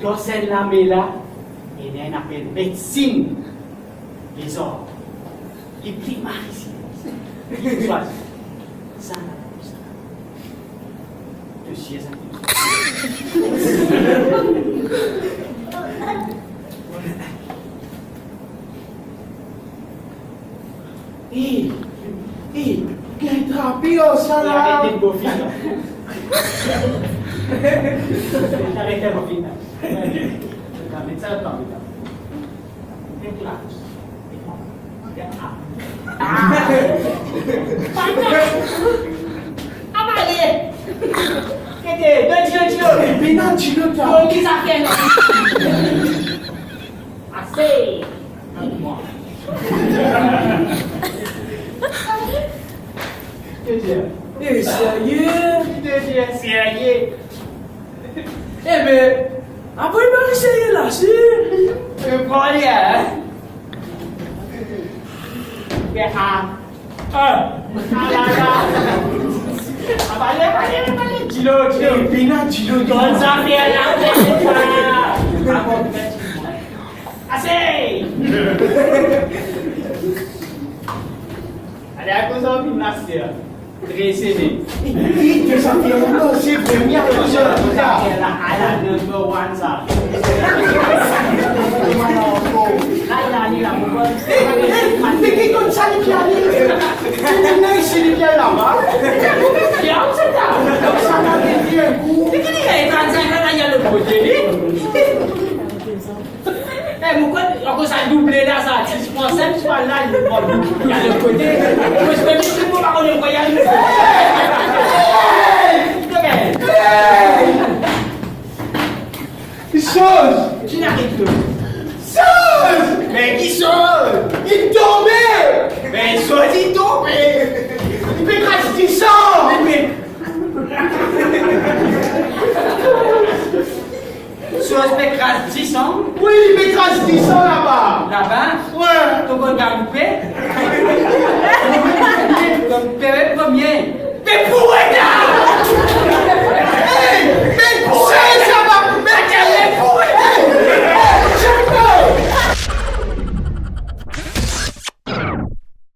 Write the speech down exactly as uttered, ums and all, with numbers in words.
Dan sa lame la, ena enn apel medsinn lezarb. Li pli mari si li swazir sa. To sir sa? Eh, eh, gagn trape ar sa la. Arete bofin la. Arete bofin la. Met sa dan bofin la. Met la. Ah. Avale. Kete, donn dilo, dilo. Pena dilo la. Donn li zafer la. Ase! Eh, serie? Serie? Ebe, apre nou al serie la, si? Pran li, hein? Be, ah. Ah. Ah, la, la. Avale, avale, avale. Dilo, dilo. Eh, pena dilo, dilo. Donn zafer la, donn sa. Ase! Ale, akoz ou vinn la, ser? Tre sene. Eh, eh, to zafer la, non, se vremem, akoz ou vinn la. Ala, ala, number one sa. La, la, li la, mo bwar. Eh, eh, eh, me ki koumsa li pe ale? Li vinn la isi, li pe al laba. Ki aou sa ta? Sa la, li vinn kou. Me ki li, eh, trannsenk an, li al lot kote, li. Eh, mo krwar, akoz sa double la, sa, si ti pran senk, ti pran la, li pran dou, li al lot kote. Mo, se mem si mo pa konn kouma li al. Hey! Hey! Ki soz? Ki arive? Soz! Me ki soz? Li tonbe! Me soz li tonbe! Li pe kraz disan! Me, me, soz pe kraz disan? Wi, li pe kraz disan laba. Laba? Wi. To konn galoupe? To pe premie. Me pou eta!